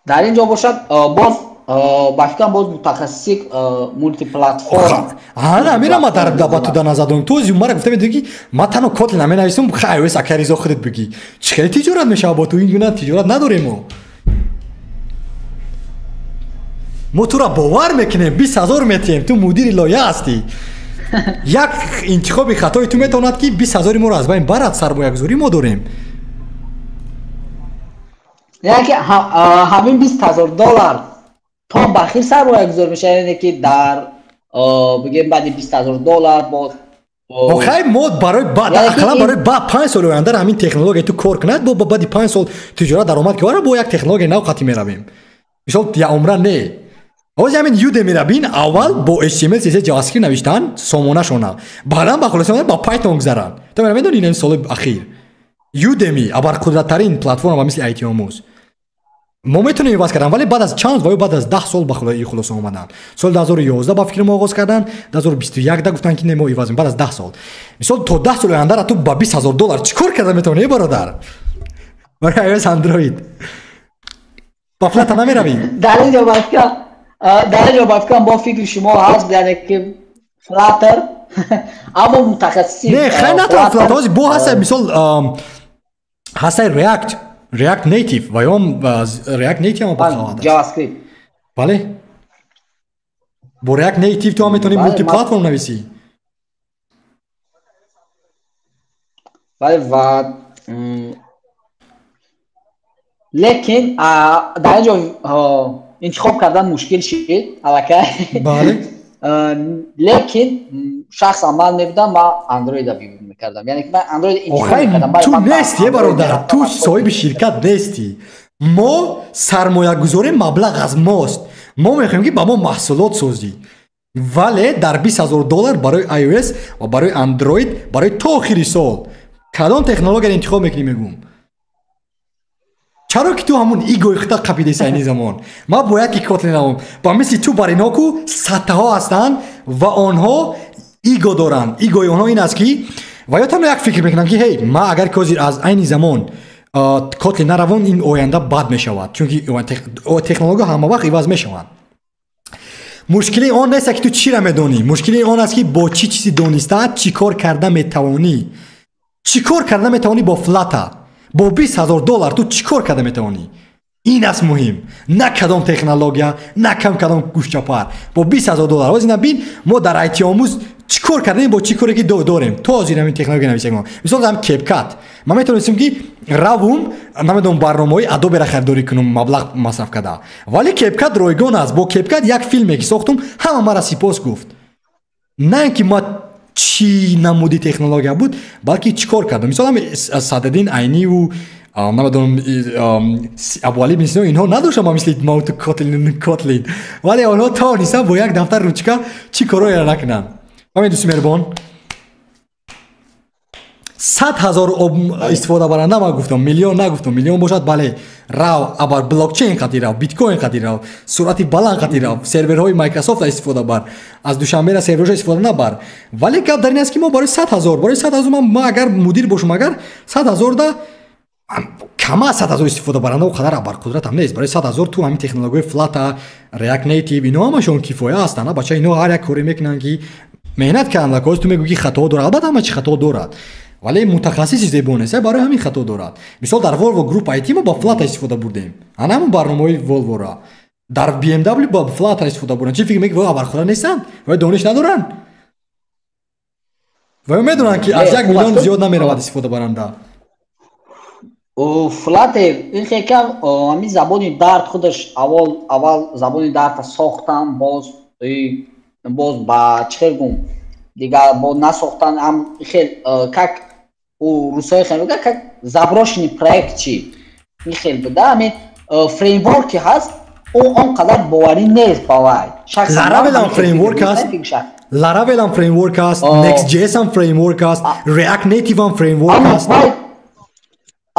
در اینجا باشد باز با فکرم باز متخصص multi platform. آها میرم ما در با تو در نظر دارم. تو از مرا گفته میدونی که ما تنها Kotlin نمینویسم، خب iOS اکریزا خودت بگی. چه تجارت میشه با تو؟ این گونه تجارت نداریم ما. تو را باور میکنیم، 20,000 میتیم، تو مدیر لایه هستی. یک انتخاب خطای تو میتواند که 20,000 ما را از بین برد. سرمایه گذاری ما داریم. یعنی که همین $20,000 تا بخیر سرمایه گذار میشه، یعنی که در بگیم بعد $20,000 با آخه ما برای بعد اقلا برای بعد 5 سال آینده همین تکنولوژی تو کار کند، با بعد 5 سال تجارت درآمد که با یک تکنولوژی نو قطعی میرویم. مثال یا عمره نه. اوز همین Udemy را بین، اول با HTML CSS JavaScript نوشتن سامانه شونه، بعدا با خلاصه با Python گذرن. تو میدونی این سال اخیر Udemy ابرقدرت‌ترین پلتفرم مثل IT آموز ما میتونیم عوض کردن، ولی بعد از چند و بعد از 10 سال به خلاصه آمدن. سال 2011 با فکر ما آغاز کردن، 2021 دا گفتن که نه ما عوض بعد از 10 سال. مثال تا 10 سال آینده را تو با $20,000 چیکار کرده میتونی برادر؟ برای iOS اندروید با Flutter نمیروی. در اینجا با با فکر شما هست، یعنی که Flutter اما متخصص نه خیلی نه Flutter بو هست. مثال هست React Native و یا React Native هم بخواهد JavaScript. بله با React Native تو هم میتونی multi platform نویسی. بله و لیکن در اینجا انتخاب کردن مشکل شد الکی. بله لیکن شخصا من نمیدونم، من اندروید رو میکردم، یعنی من اندروید انتخاب میکردم. تو نیستی برادر، تو صاحب شرکت نیستی. ما سرمایه گذاری مبلغ از ماست، ما میخوایم که با ما محصولات سازی، ولی در $20,000 برای iOS و برای اندروید برای تا آخر سال کدام تکنولوژی انتخاب میکنی؟ میگم چرا که تو همون ego ی خودت قپیده این زمان. ما باید که Kotlin نمون با مثل تو برای اینا کو سطح هستن و آنها ego دارن. ego ی آنها این است که و یا تنها یک فکر میکنن که هی ما اگر که از این زمان Kotlin نروم این آینده بد میشود، چون که تکنولوژی همه وقت عوض میشوند. مشکلی آن نیست که تو چی را میدونی، مشکلی آن است که با چی چیزی دانسته چی کار کرده میتوانی. چی کار کرده میتوانی با Flutter با $20,000 تو چیکار کرده میتوانی؟ این است مهم، نه کدام تکنولوژی، نه کم کدام گوشچاپر. با $20,000 باز اینا بین ما در IT آموز چیکار کردیم با چی کاری که داریم تا از این تکنولوژی نویسیم. مثلا هم CapCut ما میتونستیم که روم نمیدونم برنامه‌های Adobe را خریداری کنم مبلغ مصرف کرده، ولی CapCut رایگان است. با CapCut یک فیلمی که ساختم همه مرا سپاس گفت، نه اینکه ما چی نمودی تکنولوژی بود بلکه چیکار کردم. مثلا هم صددین عینی و نمیدونم ابوعلی بن سینا اینها نداشتم ما مثل ما تو Kotlin، ولی آنها تا نیستن با یک دفتر روچکا چی کارایی را نکنن. همین دوست مهربان 100,000 استفاده برنده ما گفتم، میلیون نگفتم، میلیون باشد بله راو ابر بلاکچین قطعی راو، بیت کوین قطعی راو، سرعت بلند قطعی راو، سرورهای مایکروسافت استفاده بر، از دوشنبه را سرورش استفاده نبر. ولی گپ در این است که ما برای 100,000 برای 100,000 ما اگر مدیر باشم اگر 100,000 دا Кама 100 000 истифодабаранда о қадар абарқудрат ҳам нест. Барои 100 000 ту ҳамин технологияи Flutter, React Native, ино ҳамашон кифоя ҳастанд. Бача, ино ҳар як коре мекунанд, ки меҳнат карданд. Коз ту мегӯӣ, ки хато дорад. Албатта, ҳама чи хато дорад, вале мутахассиси зебо нест, барои ҳамин хато дорад. Мисол, дар Volvo Group IT мо ба Flutter истифода бурдем, ана ҳамон барномаҳои Volvo-ро. Дар BMW ба Flutter истифода бурданд. Чӣ фикр мекунӣ, вой абарқудрат нестанд? Вой дониш надоранд? Вой медонанд, ки аз 1 миллион зиёд намеравад истифодабаранда. Flutter ин хекам ҳамин забони Dart худаш аввал забони Dart а сохтан, боз ба чӣ хел гум, дигар бо насохтан, ҳам хел как у русои хел мегӯяд, как заброшенный проект чи ин хел буда. Ҳамин фреймворк ки ҳаст, ӯ он қадар боварӣ нест ба вай. Laravel ҳам фреймворк аст, Laravel ҳам фреймворк аст, Next.js ҳам фреймворк аст, React Native ҳам фреймворк аст.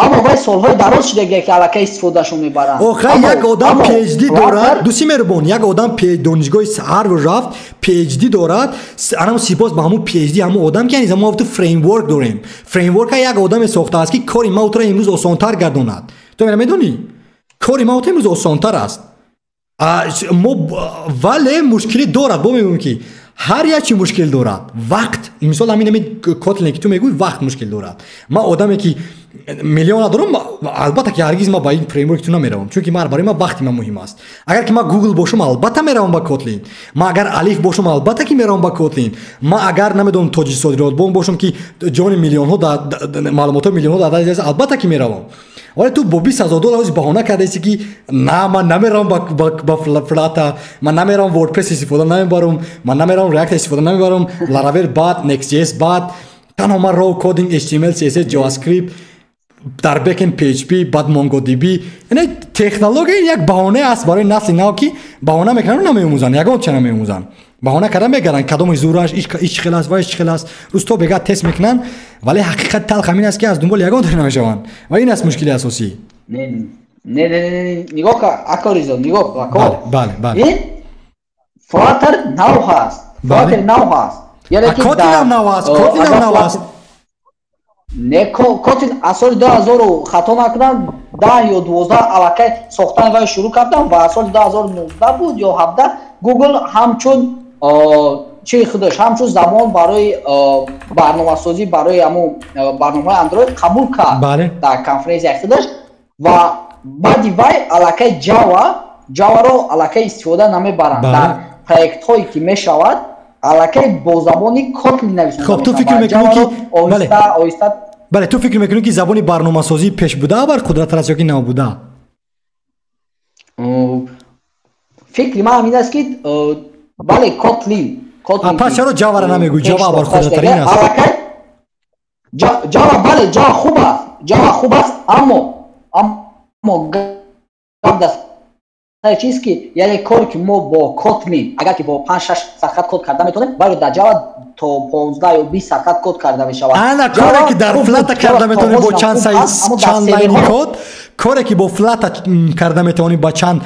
Аммо вай солҳои дароз шудагия, ки аллакай истифодашон мебаранд. Охай, як одам PhD дорад, дӯсти меҳрубон, як одам донишгоҳи Ҳарвард рафт, PhD дорад. Анам сипос ба ҳамун PhD ҳамун одам, ки яъне мо ту фреймворк дорем. Фреймворка як одаме сохтааст, ки кори ма туро имрӯз осонтар гардонад. Ту мера медонӣ, кори ма ту имрӯз осонтар аст. Мо вале мушкилӣ дорад. Бо мегӯем, ки ҳар як чи мушкил дорад. Вақт, мисол, ҳамин Kotlin, ки ту мегӯӣ, вақт мушкил дорад. Ман одаме, ки миллион надорам, албатта, ки ҳаргиз ман ба ин фреймворк ту намеравам, чунки ман барои ман вақти ман муҳим аст. Агар ки ман Google бошам, албатта меравам ба Kotlin. Ман агар Алиф бошам, албатта, ки меравам ба Kotlin. Ман агар, намедонам, Тоҷиксодиротбонк бошам, ки ҷони миллионҳо, маълумотҳои миллионҳо дар даст, албатта, ки меравам. Вале ту бо 20 000 доллар ҳози баҳона кардаисти, ки на, ман намеравам ба Flutter, ман намеравам, WordPress истифода намебарам, ман намеравам, React истифода намебарам, Laravel бад, Next.js бад, танҳо ман raw coding, HTML, CSS, JavaScript, дар backend PHP, баъд MongoDB. Яъне технология як баҳонае аст барои насли нав, ки баҳона мекунанд, намеомӯзанд, ягон ча намеомӯзанд, баҳона карда мегаранд, кадоми зураш ич хел аст ва ич хел аст. Рӯз бега тест мекунанд, вале ҳақиқати талх ҳамин аст, ки аз дунболи ягон тар намешаванд, ва ин аст мушкили асосӣ. Не, не, не, нигоҳ, ако Ризо, нигоҳ, ако. Бале, бале. Ин Flutter нав ҳаст, Flutter нав ҳаст. Яъне ки Kotlin ҳам нав аст, Kotlin ҳам нав аст. Не, Kotlin аз соли 2000, хато накунам, 10 ё 12 аллакай сохтани вай шурӯъ кардам ва соли 2019 буд ё 17 Google ҳамчун чи худаш, ҳамчун забон барои барномасозӣ, барои ҳамун барномаҳои Android қабул кард дар конференсияи худаш. Ва баъди вай аллакай Java-ро аллакай истифода намебаранд дар проектҳое, ки мешавад, аллакай бо забони Kotlin нависонда. Хоб, ту фикр мекунӣ, ки оҳиста оҳиста. Бале, ту фикр мекунӣ, ки забони барномасозӣ пеш буда абарқудратар аст ё ки набуда? Фикри ман ҳамин аст, ки бале, Kotlin. Пас чаро Java-ро намегӯӣ? Java абарқудратарин аст. Java, бале, Java хуб аст, Java хуб аст, аммо гап дар сари чиз, ки яъне коре, ки мо бо Kotlin агар ки бо панҷ шаш сархат код карда метавонем, вале дар Java то 15 ё 20 сархат код карда мешавад. Ана коре, ки дар Flutter карда метавонӣ бо чанд чанд лайни код, коре, ки бо Flutter карда метавонӣ ба чанд,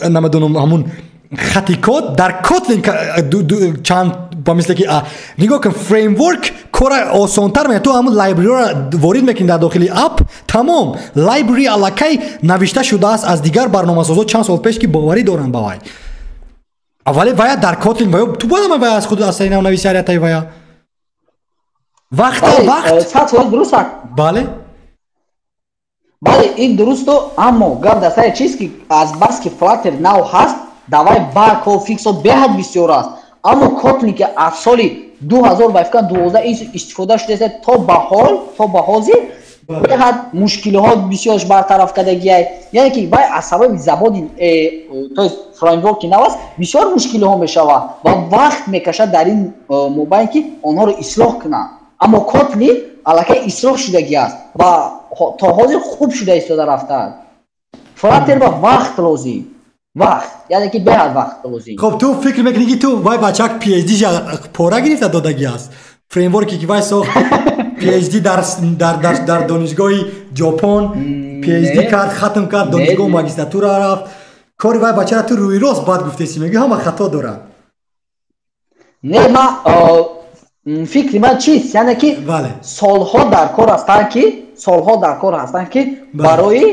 намедонам, ҳамун хати код, дар Kotlin чанд, ба мисле ки нигоҳ кун, фреймворк кора осонтар мекунад. Ту ҳамун library ро ворид мекунӣ дар дохили app, тамом. Library аллакай навишта шудааст аз дигар барномасозо чанд сол пеш, ки боварӣ доранд ба вай. Вале вая дар Kotlin вая ту бояд вая аз худ аз сари нав нависи ҳариятаи вая вақта вақт. 100% дуруст. Бале. Бале, ин дурусту, аммо гап дар сари чиз, ки аз баски Flutter нав ҳаст, давай баг ҳо, фикс ҳо беҳад бисёр аст. Аммо Kotlin, ки аз соли 2012 истифода шудааст, то ба ҳол, то ба ҳозир беҳад мушкилиҳо бисёрш бартараф кардагиай. Яъне ки вай аз сабаби забони, то есть фреймворки нав аст, бисёр мушкилиҳо мешавад ва вақт мекашад дар ин мобайн, ки онҳоро ислоҳ кунанд. Аммо Kotlin аллакай ислоҳ шудагӣ аст ва то ҳозир хуб шуда истода рафтааст. Flutter ба вақт лозим, вақт, яъне ки беҳад вақт лозим. Хоб, ту фикр мекунӣ, ки ту вай бачак PhD пора гирифта додагӣ аст? Фреймворке, ки вай сохт, PhD дар донишгоҳи Ҷопон PhD кард, хатм кард донишгоҳ, магистратура рафт. Кори вай бачара ту рӯи рост бад гуфтеси, мегӯ, ҳама хато дорад. Не, ма фикри ман чист, яъне ки солҳо дар кор ҳастанд, ки солҳо дар кор ҳастанд, ки барои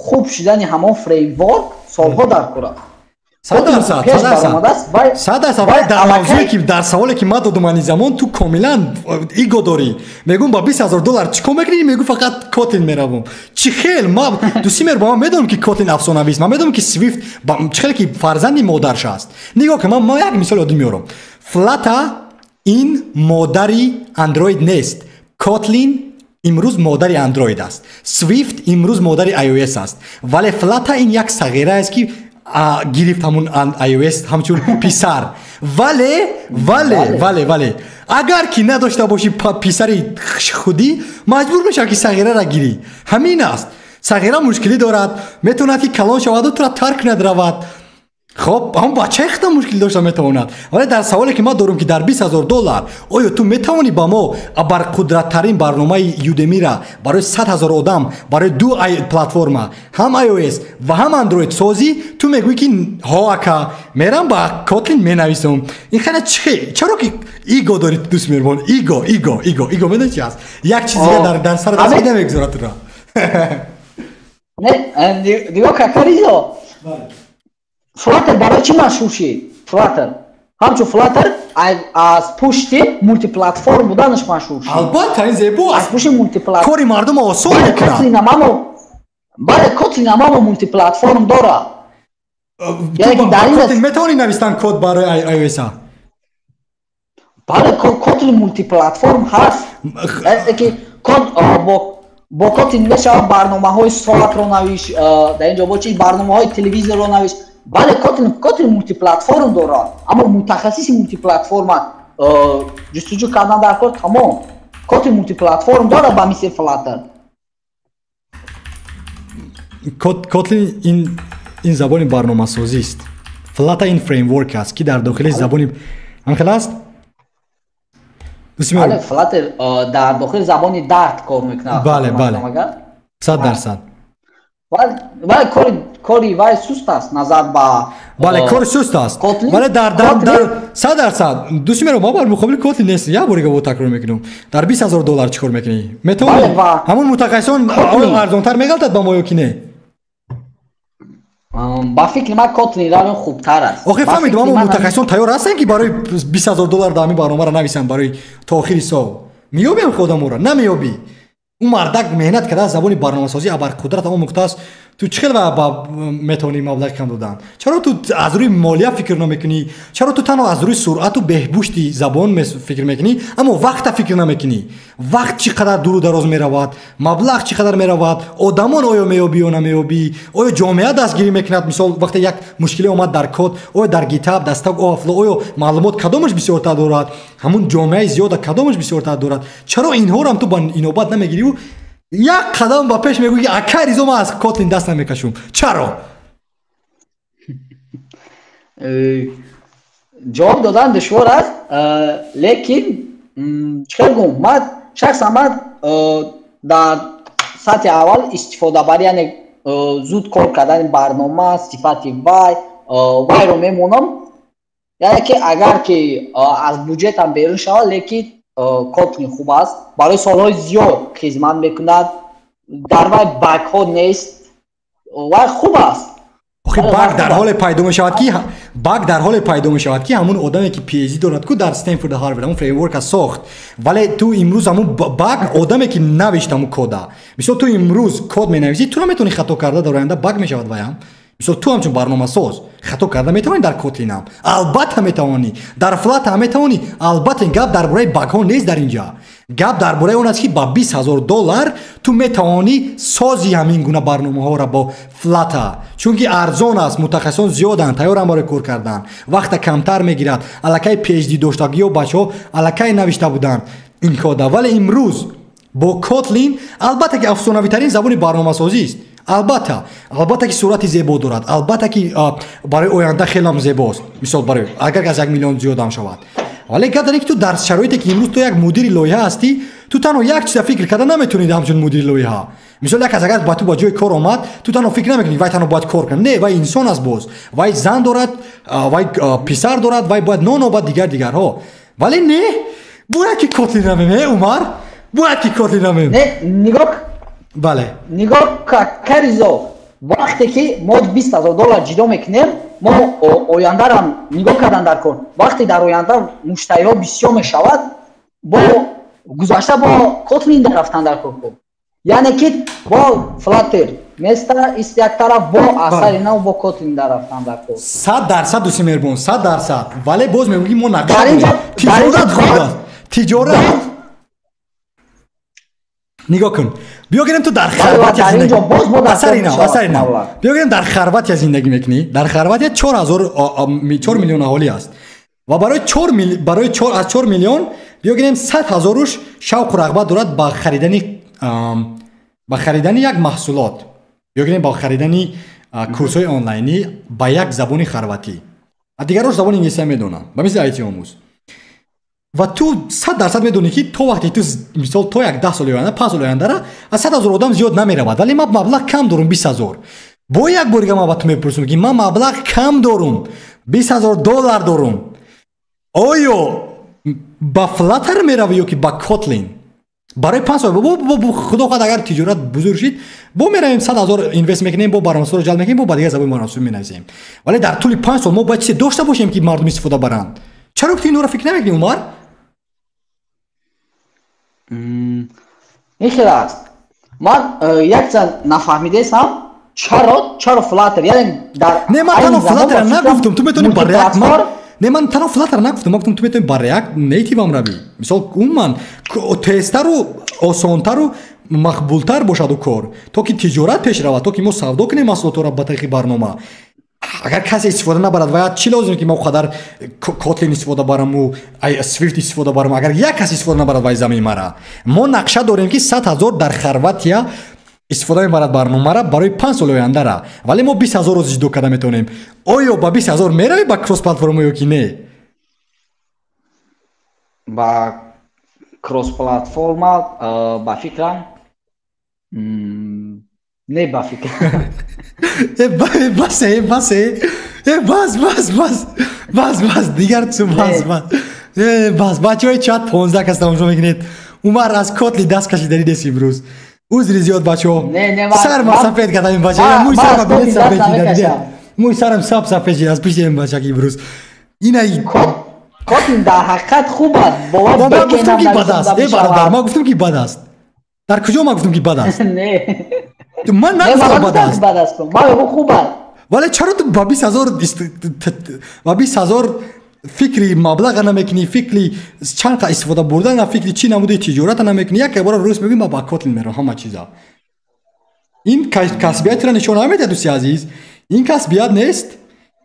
хуб шудани ҳамон фреймворк солҳо дар кор аст. 100%, 100%. Вале дар мавзӯе ки дар саволе ки ман додум ани замон, ту комилан эго дорӣ. Мегӯм, ба 20 000 доллар чӣ кор мекунӣ? Мегӯ, фақат Kotlin меравам. Чӣ хел? Ма, дӯсти меҳрубон, ман медонам, ки Kotlin афсонавист, ман медонам, ки Swift чӣ хеле ки фарзанди модарш аст. Нигоҳ кун, ман як мисоли оддӣ меорам. Flutter ин модари Android нест. Kotlin имрӯз модари Android аст, Swift имрӯз модари iOS аст, вале Flutter ин як сағира аст, ки гирифт ҳамун iOS ҳамчун писар. Вале агар ки надошта бошӣ писари худӣ, маҷбур мешавӣ, ки сағираро гирӣ. Ҳамин аст. Сағира мушкилӣ дорад, метавонад, ки калон шаваду тура тарк кунад, равад. Хоб, ҳам бачаи худам мушкил дошта метавонад. Вале дар саволе ки ман дорум, ки дар 20 000 доллар оё ту метавонӣ ба мо абарқудраттарин барномаи Udemy-ра барои 100 000 одам, барои ду платформа, ҳам iOS ва ҳам Android созӣ, ту мегӯӣ, ки ҳо, ака, мерам, ба Kotlin менависам. Ин хеле чӣ? Чаро ки эго дорӣ, дӯст меҳрубон? Эго, эго, эго, эго медонӣ чи аст? Як чиз дига дар сар намегузорад тура. Нигоҳ, кака Ризо, Flutter барои чӣ машҳур шид? Flutter ҳамчун Flutter аз пушти мультиплатформ буданаш машҳур шид. Албатта, ин зебо. Аз пушти мультиплатформ. Кори мардум осон мекунад. Бале, Kotlin ҳамамо мультиплатформ дорад. Kotlin метавонӣ навистан код барои iOS? Бале, Kotlin мультиплатформ ҳаст, ки код бо Kotlin мешавад барномаҳои соатро навиш, дар ин ҷо бо чи барномаҳои телевизорро навиш. Бале, Kotlin мультиплатформ дорад, аммо мутахассиси мультиплатформа ҷустуҷӯ кардан дар кор, тамом. Kotlin мультиплатформ дорад ба мисли Flutter. Kotlin ин забони барномасозист, Flutter ин фреймворк аст, ки дар дохили забони ҳамхел аст. Бале, Flutter дар дохили забони Dart кор мекунад. Бале, 100%. Вале кори вай суст аст назар ба Бале, кори суст аст, вале дар 100%, дӯсти меро, ма бар муқобили Kotlin нест. Як бори бо такрор мекунам: дар 20 000 доллар чӣ кор мекунӣ? Метавонӣ ҳамун мутахассисон арзонтар меғалтад ба мо ё ки не? Ба фикри ман, Kotlin равен хубтар аст. Охир фаҳмидам, аммо мутахассисон тайёр ҳастанд, ки барои 20 000 доллар дар ҳамин барномаро нависанд барои то охири сол? Меёбиам одаморо? Намеёбӣ. Ӯ мардак меҳнат карда, забони барномасозӣ абарқудрат омӯхтааст. Ту чӣ хел метавонӣ маблағ кам додан? Чаро ту аз рӯи молия фикр намекунӣ? Чаро ту танҳо аз рӯи суръату беҳбушти забон фикр мекунӣ, аммо вақта фикр намекунӣ? Вақт чӣ қадар дуру дароз меравад, маблағ чӣ қадар меравад, одамон оё меёбӣ ё намеёбӣ, оё ҷомеа дастгирӣ мекунад? Мисол, вақте як мушкиле омад дар код, оё дар GitHub, дар Stack Overflow оё маълумот кадомаш бисёртар дорад? Ҳамун ҷомеаи зиёда кадомаш бисёртар дорад? Чаро инҳоро ту ба инобат намегирию як қадам ба пеш мегӯӣ, ки ака Ризо, ман аз Kotlin даст намекашум? Чаро? Ҷавоб додан душвор аст, лекин чӣ хел гум, ман шахсан ман дар сатҳи аввал истифодабарӣ, яъне зуд кор кардани барнома, сифати вай, вайро мемонам, яъне ки агар ки аз буҷетам берун шавад, лекин Kotlin хуб аст, барои солҳои зиёд хизмат мекунад, дар вай багҳо нест, вай хуб аст. Охи, баг дар ҳоле пайдо мешавад ки баг дар ҳоле пайдо мешавад, ки ҳамун одаме, ки PhD дорад ку дар Стэнфорд, Ҳарвард, ҳамун фреймворка сохт, вале ту имрӯз ҳамун баг одаме, ки навишт ҳамун кода. Мисол, ту имрӯз код менависӣ, ту наметавонӣ хато карда, дар оянда баг мешавад ваям. Мисол, ту ҳамчун барномасоз хато карда метавонӣ дар Kotlin ам? Албатта метавонӣ. Дар Flutter ҳам метавонӣ, албатта. Ин гап дар бораи багҳо нест, дар инҷа гап дар бораи он аст, ки ба 20 000 доллар ту метавонӣ сози ҳамин гуна барномаҳоро бо Flutter, чунки арзон аст, мутахассисон зиёданд, тайёранд барои кор кардан, вақта камтар мегирад. Аллакай PhD доштагиё бачаҳо аллакай навишта буданд ин кода. Вале имрӯз бо Kotlin, албатта ки афсонавитарин забони барномасозист, албатта ки сурати зебо дорад, албатта ки барои оянда хелам зебост, мисол, барои агар аз 1 миллион зиёдам шавад. Вале гап дар ин ки ту дар шароите, ки имрӯз ту як мудири лоиҳа ҳастӣ, ту танҳо як чиза фикр карда наметавонӣ ҳамчун мудири лоиҳа. Мисол, як кас агар ба ту ба ҷои кор омад, ту танҳо фикр намекунӣ, вай танҳо бояд кор кунад. Не, вай инсон аст боз, вай зан дорад, вай писар дорад, вай бояд нон обад, дигар дигарҳо. Вале не, бояд ки Kotlin равем. Умар. Бояд ки Kotlin равем. Не, нигоҳ. Бале. Нигоҳ, Каризо, вақте ки мо $20,000 ҷудо мекунем, мо ояндарам нигоҳ кардан дар кор. Вақте дар оянда муштариҳо бисёр мешавад, бо гузашта бо Kotlin рафтан дар кор. Яъне ки бо Flutter места ист як тараф, бо асари нав бо Kotlin рафтан дар кор. 100%, дӯсти меҳрубон, 100%. Вале боз мегӯм, ки мо нақша тиҷорат хуб аст. Тиҷорат. Нигоҳ кун. Биё гирем, ту дар Хорватия зиндагӣ. Асари нав, асари нав. Биё гирем, дар Хорватия зиндагӣ мекунӣ. Дар Хорватия 4000 4 миллион аҳолӣ аст. Ва барои 4 барои 4 аз 4 миллион биё гирем 100 ҳазоруш шавқу рағбат дорад ба харидани як маҳсулот. Биё гирем, ба харидани курсҳои онлайнӣ ба як забони хорватӣ. А дигарош забони инглисия медонанд. Ба мисли IT омӯз. Ва ту 100% медонӣ, ки то вақте ту, мисол, то як 10 соли оянда, 5 соли ояндара аз 100 000 одам зиёд намеравад, вале ман маблағ кам дорум, 20 000. Бо як бор дига ман ба ту мепурсам, ки ман маблағ кам дорум, $20 000 дорум, оё ба Flutter меравӣ ё ки ба Kotlin барои 5 сол? Худо хоҳад, агар тиҷорат бузург шид, бо меравем, 100 000 invest мекунем, бо барномасозро ҷалб мекунем, бо ба дигар забони барномасозӣ менависем. Вале дар тӯли 5 сол мо бояд чизе дошта бошем, ки мардум истифода баранд. Чаро ту инҳоро фикр намекунӣ, Умар? Ин хел аст. Ман якчанд нафаҳмидаестам, чаро Flutter, яъне дар Не, ман танҳо Flutter нагуфтам. Ту метавонӣ ба React. Не, ман танҳо Flutter нагуфтам. Ман гуфтам, ту метавонӣ ба React Native ам равӣ. Мисол, умуман тезтару осонтару мақбултар бошаду кор, то ки тиҷорат пеш равад, то ки мо савдо кунем маҳсулотро ба тариқи барнома. Агар касе истифода набарад, ва чӣ лозим, ки мо қадар Kotlin истифода бараму Swift истифода барам, агар як кас истифода набарад вай замини мара? Мо нақша дорем, ки 100 000 дар Хорватия истифода мебарад барномара барои 5 соли ояндара, вале мо 20 000-ро ҷудо карда метавонем. Оё ба 20 000 меравӣ ба кросс платформа ё ки не? Ба кросс платформа, ба фикрам, не, ба фикр. Бас, бас, бас, бас, бас, бас, бас, дигар ту, бас, бас, бас. Бачаҳои чат, 15 кас тамошо мекунед. Умар аз Kotlin даст кашидани нест имрӯз. Узри зиёд, бачаҳо, сар ма сафед кардам ин бача, мӯи сарма билет сафед шида, мӯи сарам сап сафед шида аз пишти ин бача, ки имрӯз ина. Kotlin дар ҳақиқат хуб аст. Ман гуфтам, ки бад аст? Э, бародар, ман гуфтам, ки бад аст? Дар куҷо ман гуфтам, ки бад аст? Ман нагуфтам бад аст. Хуб аст. Вале чаро ту ба 20 000 фикри маблаға намекунӣ, фикри чанд қа истифода бурдан, фикри чӣ намуди тиҷората намекунӣ? Як бора рӯз мегӯӣ, ман ба Kotlin меравам. Ҳама чиза ин касбиятро нишон намедиҳад, дӯсти азиз. Ин касбият нест,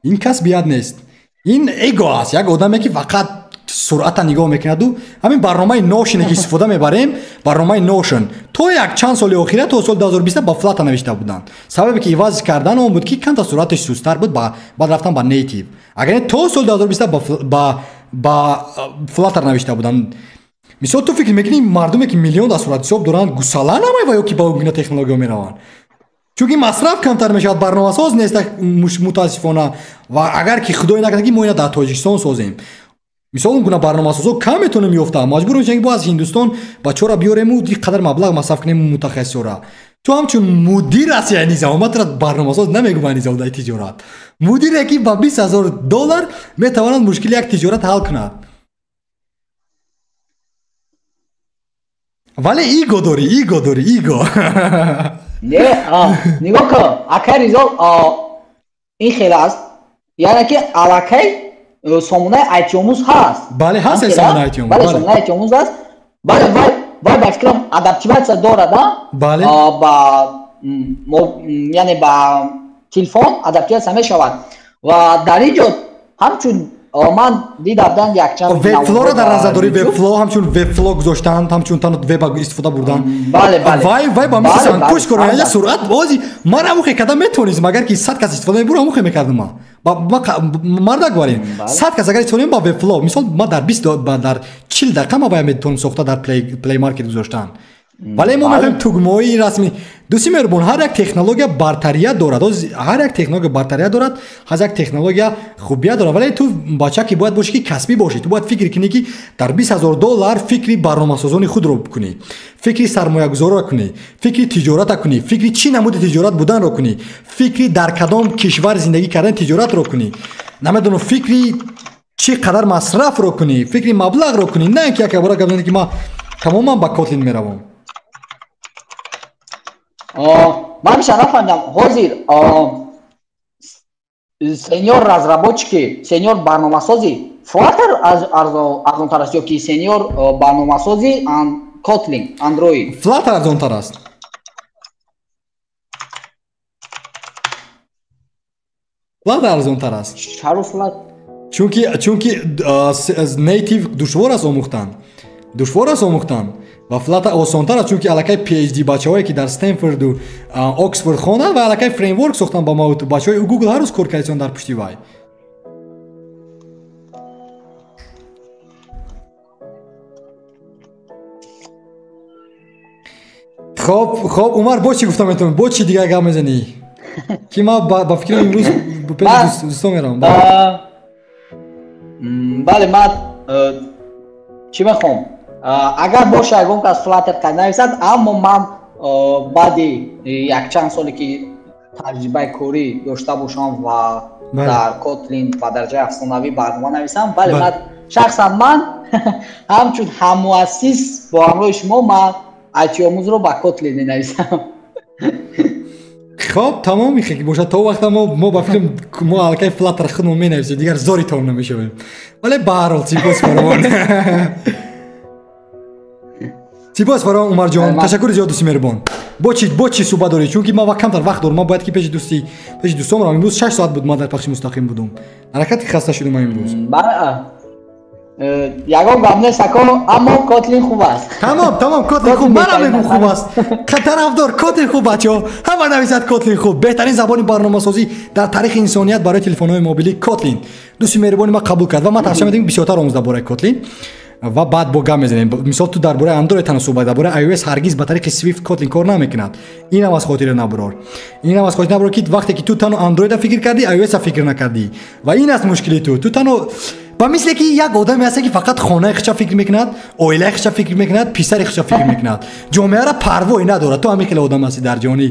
ин касбият нест, ин эго аст. Як одаме, ки фақат суръата нигоҳ мекунаду ҳамин барномаи Notion ки истифода мебарем, барномаи Notion то як чанд соли охира, то соли 2020 ба Flutter навишта буданд. Сабабе ки иваз кардан он буд, ки камта суръаташ сустар буд, баъд рафтан ба native. Агар не, то соли 2020 ба Flutter навишта буданд. Мисол, ту фикр мекунӣ, мардуме, ки миллион дар суратҳисоб доранд, гусала намай ва ё ки ба гуна технология мераванд? Чунки масраф камтар мешавад, барномасоз нест, мутаассифона. Ва агар ки худое накарда, ки мо ина дар Тоҷикистон созем, мисол, он гуна барномасозо кам метавонем ёфта, маҷбур мешавем, ки бо аз Ҳиндустон бачаҳоро биёрему ин қадар маблағ масраф кунем мутахассисора. Ту ҳамчун мудир ҳасти, айни замон ман тура барномасоз намегӯм, айни замон дар тиҷорат мудире, ки ба $20 000 метавонад мушкили як тиҷорат ҳал кунад, вале эго дорӣ, эго дорӣ, эго. Не, нигоҳ кун, акай Ризо, ин хел аст, яъне ки аллакай сомонаи айтиомӯз ҳаст. Бале, ҳаст сомонаи айтиомӯз. Бале, сомонаи айтиомӯз ҳаст, бале. Вай ба фикрам адаптиватсия дорад. Бале. Ба яъне ба телефон адаптиватсия мешавад ва дар ин ҷо ҳамчун ман дида будам якчанд. Webflow ро дар назар дорӣ? Webflow, ҳамчун Webflow гузоштанд, ҳамчун танҳо веб истифода бурдан. Бале, бале. Вай ба мисли пуш кор суръат бози ман амухе карда метавонистам. Агар ки 100 кас истифода мебурд, амухе мекардам. Ман мардак варин, 100 кас агар истифода ба Webflow, мисол, ман дар 20, дар 40 дақиқа ма бая метавонам сохта, дар Play Market гузоштан. Вале мо мехоҳем тугмаҳои расмӣ. Дӯсти меҳрубон, ҳар як технология бартарият дорад. Ҳар як технология бартарият дорад, ҳар як технология хубият дорад. Вале ту бача ки бояд бошӣ, ки касбӣ бошӣ, ту бояд фикр кунӣ, ки дар $20,000 фикри барномасозони худро кунӣ, фикри сармоягузорро кунӣ, фикри тиҷората кунӣ, фикри чӣ намуди тиҷорат буданро кунӣ, фикри дар кадом кишвар зиндагӣ кардани тиҷоратро кунӣ, намедонам, фикри чӣ қадар масрафро кунӣ, фикри маблағро кунӣ, на ин ки якбора гап занӣ, ки ман тамоман ба Kotlin меравам. Ман миша нафаҳмидам, ҳозир senior разработчики, senior барномасози Flutter арзонтар аст ё ки senior барномасози Kotlin, Android? Flutter арзонтар аст. Flutter арзонтар аст. Чаро Flutter? Чунки native душвор аст омӯхтан. Душвор аст омӯхтан. Ва Flutter осонтар аст, чунки аллакай PhD бачаҳое, ки дар Стэнфорду Оксфорд хонанд ва аллакай framework сохтанд ба ма, бачаҳои Google ҳар рӯз кор кардисон дар пушти вай. Хоб, Умар, бо чӣ гуфта метавонӣ? Бо чӣ дигар гап мезанӣ? Ки ман ба фикрам имрӯз пеши дӯстон меравам. Бале, ман чӣ мехоҳам? Агар боша ягон кас Flutter қад нависад, аммо ман баъди якчанд соле ки таҷрибаи корӣ дошта бошам ва дар Kotlin ба дараҷаи афсонавӣ барнома нависам, бале, ман шахсан ман ҳамчун ҳаммуассис бо ҳамроҳи шумо ман IT-омӯзро ба Kotlin менависам. Хоб, тамом, ки бошад, то вақта мо ба фикрам мо аллакай Flutter худмон менависем, дигар зоритон намешавем. Вале ба ҳар ҳол сипос фаровон. Сипос фаровон, Умарҷон, ташаккури зиёд, дӯсти меҳрубон. Бо чӣ суҳбат дорӣ? Чунки ман вақт камтар вақт дорам, ман бояд ки пеши дӯстон равам. Имрӯз 6 соат буд ман дар пахши мустақим будум. Ҳаракати хаста шудум ман имрӯз. Ягон гап нест, ако, аммо Kotlin хуб аст. Тамом, Kotlin хуб, манам мегӯм хуб аст. Тарафдор, Kotlin хуб, бачаҳо. Ҳама нависад Kotlin хуб. Беҳтарин забони барномасозӣ дар таърихи инсоният барои телефонҳои мобилӣ Kotlin. Дӯсти меҳрубони ман қабул кард ва ман тавсия медиҳам бисёртар омӯз дар бораи Kotlin. Ва баъд бо гап мезанем. Мисол, ту дар бораи Android танҳо суҳбат, дар бораи iOS ҳаргиз ба тариқи Swift Kotlin кор намекунад. Инам аз хотира набурор. Инам аз хотира набурор, ки вақте ки ту танҳо Android-а фикр кардӣ, iOS-а фикр накардӣ. Ва ин аст мушкили ту. Ту танҳо ба мисле ки як одаме ҳаст, ки фақат хонаи худша фикр мекунад, оилаи худша фикр мекунад, писари худша фикр мекунад. Ҷомеаро парвое надорад. Ту ҳамин хеле одам ҳастӣ дар ҷаҳони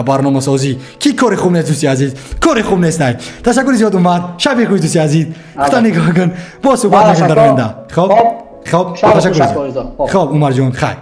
барномасозӣ. Ки кори хуб нест, дӯсти азиз? Кори хуб нест, най. Ташаккури зиёд, Умар. Шаби хуш, дӯсти азиз. Худо нигоҳ кун. Боз суҳбат мекунем дар оянда. Хоб? Хоб, ташаккур. Хоб, Умарҷон, хайр.